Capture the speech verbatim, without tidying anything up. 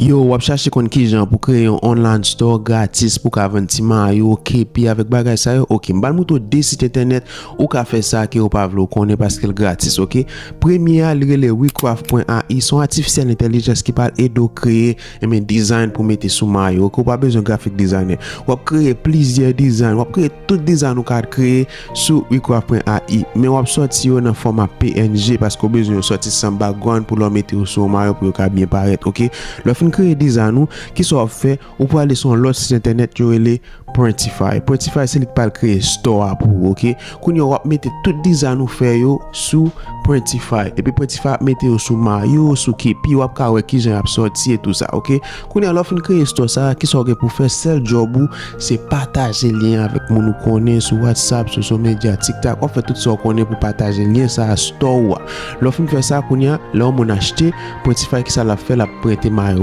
Yo, w ap chache konn kijan pou kreye yon online store gratis pou ka vann ti mayo, kepi avèk bagay sa yo? Ok, m pral montre w de sit entènèt ou ka fè sa ke w pa vle w konnen paske l gratis, ok? Premye a, li rele wecraft pwen a i, se yon atifisyèl entèlijans ki pral ede w kreye, enben, design pou mete sou mayo, ok? Ou pa bezwen grafik designer. W ap kreye plizyè design, w ap kreye tout design ou ka kreye sou wecraft pwen a i, men w ap sòti yo nan fòma P N G paske w bezwen yo sòti san background pou lè w mete yo sou yon mayo pou yo ka byen parèt, ok? Lè w fin kreye design ou, kisa w ap fè? Ou prale sou yon lòt sit entènèt yo rele Printify. Printify se li k pral kreye store a pou ou, ok? Kounye a w ap mete tout design ou fè yo sou Printify. Epi Printify ap mete yo sou mayo, sou kepi, w ap ka wè kijan y ap sòti e tou sa, ok? Kounye a lè w fin kreye store sa, kisa w gen pou fè? Sèl djòb ou se pataje lyen an avèk moun ou konnen sou WhatsApp, sosyo medya, TikTok. W ap fè tout sa w konnen pou pataje lyen sa a, store ou a. Lè w fin fè sa, kounye a lè yon moun achte, Printify kisa l ap fè? L ap prente mayo.